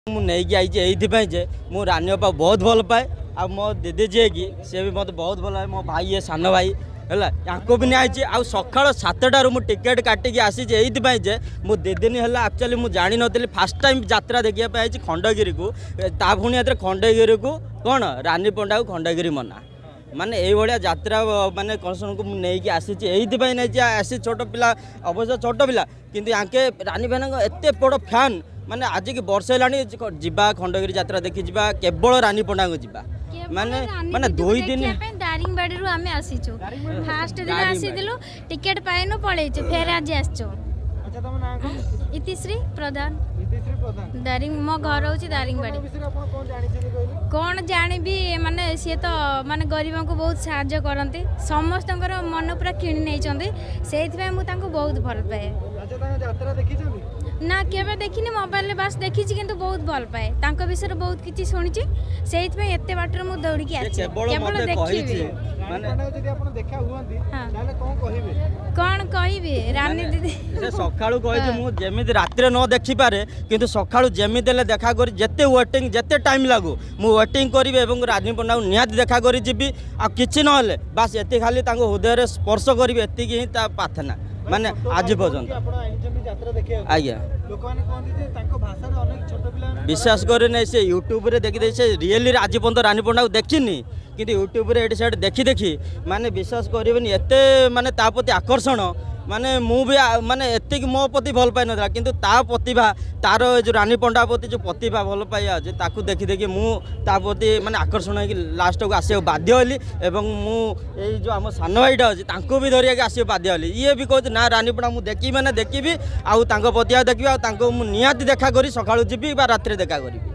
ମୁଁ ନେଇକି ଆଇଛି ଏଇଥିପାଇଁ ଯେ ମୁଁ ରାନୀ ଅପା ବହୁତ ଭଲ ପାଏ, ଆଉ ମୋ ଦିଦି ଯିଏକି ସିଏ ବି ମୋତେ ବହୁତ ଭଲ ପାଏ, ମୋ ଭାଇ ଇଏ ସାନ ଭାଇ ହେଲା, ୟାଙ୍କୁ ବି ନିଆହେଇଛି। ଆଉ ସକାଳ 7ଟାରୁ ମୁଁ ଟିକେଟ୍ କାଟିକି ଆସିଛି ଏଇଥିପାଇଁ ଯେ ମୁଁ 2 ଦିନ ହେଲା ଆକ୍ଚୁଆଲି ମୁଁ ଜାଣିନଥିଲି, ଫାର୍ଷ୍ଟ ଟାଇମ୍ ଯାତ୍ରା ଦେଖିବା ପାଇଁ ଆଇଛି ଖଣ୍ଡଗିରିକୁ। ତା ପୁଣି ଏଥିରେ ଖଣ୍ଡଗିରିକୁ କ'ଣ ରାନୀ ପଣ୍ଡାକୁ ଖଣ୍ଡଗିରି ମନା, ମାନେ ଏଇଭଳିଆ ଯାତ୍ରା ମାନେ କନସନକୁ ମୁଁ ନେଇକି ଆସିଛି ଏଇଥିପାଇଁ ନେଇଛି ଆସି। ଛୋଟ ପିଲା, ଅବଶ୍ୟ ଛୋଟ ପିଲା, କିନ୍ତୁ ୟାଙ୍କେ ରାନୀ ଭାଇନାଙ୍କ ଏତେ ବଡ଼ ଫ୍ୟାନ୍, ମାନେ ଆଜିକି ବର୍ଷ ହେଲାଣି ଯିବା ଖଣ୍ଡଗିରି ଯାତ୍ରା ଦେଖି ଯିବା, କେବଳ ରାନୀ ପଣ୍ଡାଙ୍କୁ ଯିବା। ମାନେ ମାନେ 2 ଦିନ ଦାରିଙ୍ଗବାଡ଼ିରୁ ଆମେ ଆସିଛୁ। ଫାଷ୍ଟ ଦିନ ଆସିଥିଲୁ, ଟିକେଟ୍ ପାଇନୁ, ପଳେଇଛୁ, ଫେର ଆଜି ଆସିଛୁ। ଇତିଶ୍ରୀ ପ୍ରଧାନ, ଦାରିଙ୍ଗ, ମୋ ଘର ହେଉଛି ଦାରିଙ୍ଗବାଡ଼ି। କ'ଣ ଜାଣିବି, ମାନେ ସିଏ ତ ମାନେ ଗରିବଙ୍କୁ ବହୁତ ସାହାଯ୍ୟ କରନ୍ତି, ସମସ୍ତଙ୍କର ମନ ପୁରା କିଣି ନେଇଛନ୍ତି, ସେଇଥିପାଇଁ ମୁଁ ତାଙ୍କୁ ବହୁତ ଭଲ ପାଏ। ନା, କେବେ ଦେଖିନି, ମୋବାଇଲରେ ବାସ୍ ଦେଖିଛି, କିନ୍ତୁ ବହୁତ ଭଲ ପାଏ। ତାଙ୍କ ବିଷୟରେ ବହୁତ କିଛି ଶୁଣିଛି, ସେଇଥିପାଇଁ ଏତେ ବାଟରୁ ମୁଁ ଦୌଡ଼ିକି ଆସିଛି କେବଳ ଦେଖିବି। କ'ଣ କହିବି ରାନୀ ଦିଦି? ସେ ସକାଳୁ କହିଛି ମୁଁ ଯେମିତି ରାତିରେ ନ ଦେଖିପାରେ, କିନ୍ତୁ ସକାଳୁ ଯେମିତି ହେଲେ ଦେଖା କରି, ଯେତେ ୱେଟିଂ ଯେତେ ଟାଇମ୍ ଲାଗୁ ମୁଁ ୱେଟିଂ କରିବି ଏବଂ ରାନୀ ପଣ୍ଡାକୁ ନିହାତି ଦେଖା କରି ଯିବି। ଆଉ କିଛି ନହେଲେ ବାସ୍ ଏତିକି ଖାଲି ତାଙ୍କୁ ହୃଦୟରେ ସ୍ପର୍ଶ କରିବି, ଏତିକି ହିଁ ତା ପ୍ରାର୍ଥନା ମାନେ ଆଜି ପର୍ଯ୍ୟନ୍ତ। ଆଜ୍ଞା, ବିଶ୍ୱାସ କରେନି, ସେ ୟୁଟ୍ୟୁବରେ ଦେଖିଦେଇ, ସେ ରିଏଲିରେ ଆଜି ପର୍ଯ୍ୟନ୍ତ ରାନୀ ପଣ୍ଡାକୁ ଦେଖିନି, କିନ୍ତୁ ୟୁଟ୍ୟୁବରେ ଏଠି ସେଠି ଦେଖି ଦେଖି ମାନେ ବିଶ୍ୱାସ କରିବେନି ଏତେ ମାନେ ତା ପ୍ରତି ଆକର୍ଷଣ। ମାନେ ମୁଁ ବି ମାନେ ଏତିକି ମୋ ପ୍ରତି ଭଲ ପାଇନଥିଲା, କିନ୍ତୁ ତା ପ୍ରତିଭା, ତାର ଏ ଯେଉଁ ରାନୀ ପଣ୍ଡା ପ୍ରତି ଯେଉଁ ପ୍ରତିଭା ଭଲ ପାଇବା ଅଛି, ତାକୁ ଦେଖି ଦେଖି ମୁଁ ତା ପ୍ରତି ମାନେ ଆକର୍ଷଣ ହେଇକି ଲାଷ୍ଟକୁ ଆସିବାକୁ ବାଧ୍ୟ ହେଲି। ଏବଂ ମୁଁ ଏଇ ଯେଉଁ ଆମ ସାନ ଭାଇଟା ଅଛି, ତାଙ୍କୁ ବି ଧରିବାକୁ ଆସିବାକୁ ବାଧ୍ୟ ହେଲି। ଇଏ ବି କହୁଛି ନା ରାନୀ ପଣ୍ଡା ମୁଁ ଦେଖିବି, ମାନେ ଦେଖିବି, ଆଉ ତାଙ୍କ ପ୍ରତିଭା ଦେଖିବି, ଆଉ ତାଙ୍କୁ ମୁଁ ନିହାତି ଦେଖା କରି ସକାଳୁ ଯିବି ବା ରାତିରେ ଦେଖା କରିବି।